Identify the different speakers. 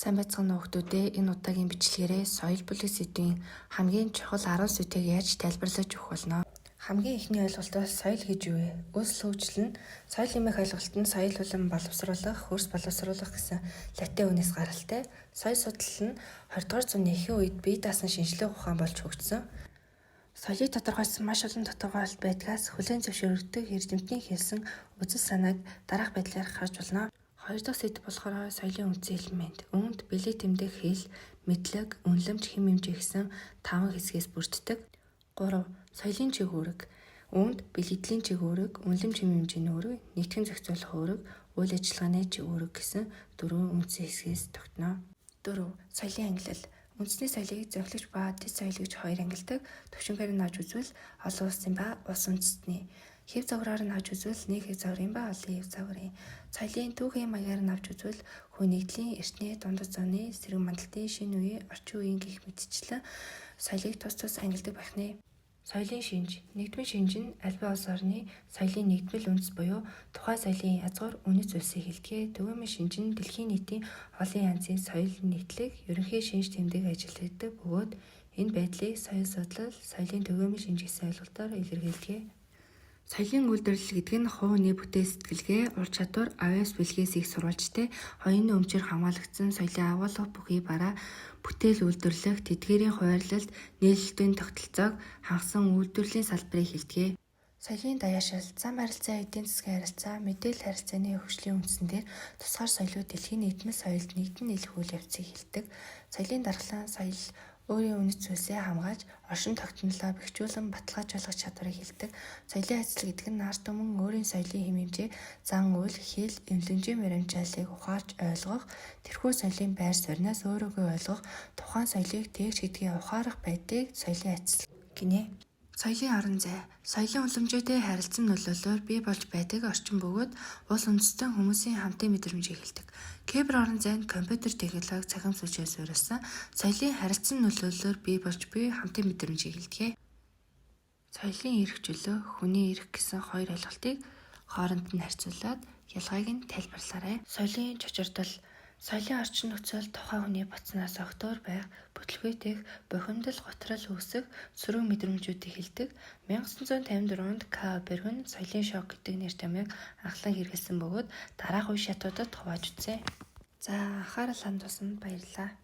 Speaker 1: Сайн байцгаана уу хүмүүдээ, энэ удаагийн бичлэгээрээ соёл бүлэг сэдвийн хамгийн чухал 10 сэдвийг яаж тайлбарлаж өгөх болно. Хамгийн эхний ойлголт бол соёл гэж юу вэ? Үүсэл хөгжил нь соёл хэмээх ойлголт нь соёл болон боловсруулах, хөрс боловсруулах гэсэн латин үгнээс гаралтай. Соёл судлал нь 20 дугаар зууны ихэнх үед бие даасан шинжлэх ухаан болж хөгжсөн. Соёлыг тодорхойлсон маш олон тодорхойлолт байдгаас хүлээн зөвшөөрөгдөх эрдэмтний хэлсэн үзэл санааг дараах байдлаар харж болно. Хоёр дахь сэдэв болохоор соёлын үндсэн элемент. Үүнд бэлэг тэмдэг хэл, мэдлэг, үнэлэмж, хэм хэмжээ гэсэн таван хэсгээс бүрддэг. 3. Соёлын чиг үүрэг. Үүнд бэлгэдлийн чиг үүрэг, үнэлэмж хэм хэмжээний үүрэг, нэгтгэн зохицуулах үүрэг, үйл ажиллагааны чиг үүрэг гэсэн дөрвөн үндсэн хэсгээс тогтно. 4. Соёлын ангилал. Үндэсний соёлыг зөнхлөгч ба дэд соёл гэж хоёр ангилдаг. Төвшингээр нь авч үзвэл олон улсын ба улс үндэстний. Хэв загвараар нь авч үзвэл нэг хэв загварын ба олон хэв загварын. Соёлын түүхийн маягаар нь авч үзвэл хүү нэгдлийн, эртний, дундад зууны, сэрэг мандалтын, шинэ үеийн, орчин үеийн гэх мэтчлэн соёлыг тус тус ангилдаг байх нь. Соёлын шинж. Нэгдмэл шинж нь альбай улс орны соёлын нэгдмэл үндэс буюу тухайн соёлын язгуур үнэт зүйлсийг хэлдэг. Түгээмэл шинж нь дэлхийн нийтийн олон янзын соёл нийтлэг ерөнхий шинж тэмдэг ажиглагддаг бөгөөд энэ байдлыг соёл судлал, соёлын түгээмэл шинж гэсэн ойлголтоор илэрхийлдэг. Соёлын үйлдвэрлэл гэдэг нь хувь хүний бүтээл сэтгэлгээ, ур чадвар, авиас бэлгээс их сурвалжтай оюуны өмчөөр хамгаалагдсан соёлын агуулга бүхий бараа бүтээл үйлдвэрлэх, тэдгээрийн хуваарлалт, нийлүүлэлтийн тогтолцоог хангасан үйлдвэрлэлийн салбарыг хэлдэг. Соёлын даяаршил, зам харилцаа, эдийн засгийн харилцаа, мэдээлэл харилцааны хөгжлийн үндсэн дээр тусгаар соёлууд дэлхийн нэгдмэл соёлд нэгдэн нийлэх үйл явцыг хэлдэг. Соёлын дархлаа соёл өөрийн үнэт зүйлсээ хамгаалж, оршин тогтнолоо бэхжүүлэн баталгаажуулах чадварыг хэлдэг. Соёлын хацлал гэдэг нь ард түмэн өөрийн соёлын хэм хэмжээ, зан үйл, хэл, үнэлэмжийн баримжааллыг ухаарч ойлгох, тэрхүү соёлын байр сууриас өөрийгөө ойлгох, тухайн соёлыг тэгж гэдгийг ухаарах байдлыг соёлын хацлал гинэ. Соёлын орон зай. Соёлын уламжуудын харилцан нөлөөллөөр бий болж байдаг орчин бөгөөд улс үндэстэн хүмүүсийн хамтын мэдрэмжийг хэлдэг. Кибер орон зай нь компьютер технологи, цахим сүлжээ суурилсан соёлын харилцан нөлөөллөөр бий болж буй хамтын мэдрэмжийг хэлдэг. Соёлын эрх чөлөө, хүний эрх гэсэн хоёр ойлголтыг хооронд нь харьцуулаад ялгааг нь тайлбарлаарай. Соёлын чочирдол. Соёлын орчин нөхцөл тухайн хүний бодсоноос огт өөр байх, бүтлгүүтэх, бухимдал, гутрал үүсэх сөрөг мэдрэмжүүдийг хэлдэг. 1954 онд К. Бергман соёлын шок гэдэг нэр томьёог анхлан хэрэглэсэн бөгөөд дараах үе шатуудад хувааж үзсэн. За, анхаарал хандуулсанд баярлалаа.